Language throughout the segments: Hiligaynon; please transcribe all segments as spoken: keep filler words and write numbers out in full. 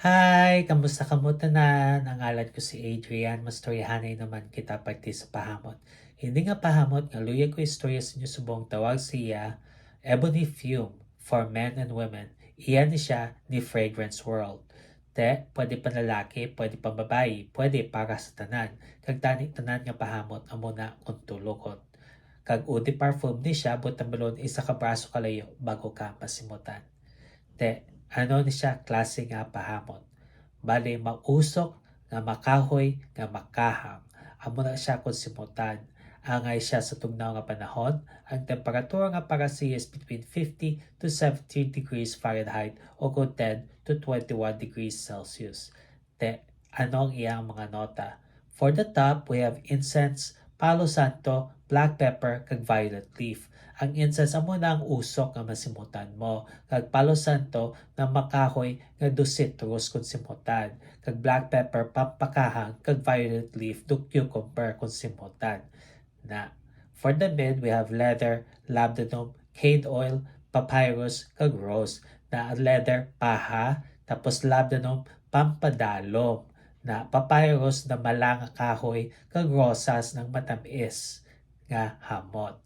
Hi! Kamusta kamo tanan? Ang ngalan ko si Adrian. Mastoryahanay naman kita parte sa pahamot. Hindi nga pahamot nga luyag ko istorya sa inyo subong tawag siya Ebony Fume for men and women. Iya ni siya ni Fragrance World. Te, pwede panlalaki, pwede pambabayi, pwede para sa tanan. Kag tani tanan nga pahamot amo na kung tulukot. Kag eau de parfum ni siya, buot hambalon isa ka braso kalayo bago ka masimutan. Te, ano ni siya klase nga pahamot? Bali, mausok nga makahoy nga makahang. Amo na siya kung simutan. Angay siya sa tugnaw nga panahon, ang temperatura nga para siya is between fifty to seventy degrees Fahrenheit o kung ten to twenty-one degrees Celsius. Te, ano ang iyang mga nota? For the top, we have incense, palo santo, black pepper, kag violet leaf. Ang incense amo na ang usok nga masimutan mo, kag palo santo na makahoy nga daw citrus kung simutan, kag black pepper pampakahang, kag violet leaf daw cucumber kung simutan. Na. For the mid, we have leather, labdanum, cade oil, papyrus, kag rose. Na ang leather, paha, tapos labdanum, pampadalom. Na papyrus na mala nga kahoy, kag rosas nga matamis nga hamot.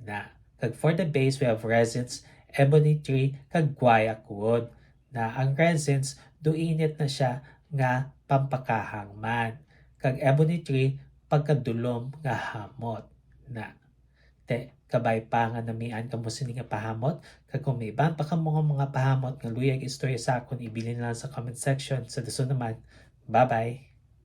Na, kag for the base, we have resins, ebony tree, kag guaiac wood. Na ang resins, daw init na siya nga pampakahang man. Kag ebony tree, pagkadulom nga hamot. Na, te, kabay pa nga namian kamo sini nga pahamot, kag kung may iban pa kamo nga mga pahamot nga luyag istorya sa akon, ibilin lang sa comment section. Sa dason naman, bye-bye!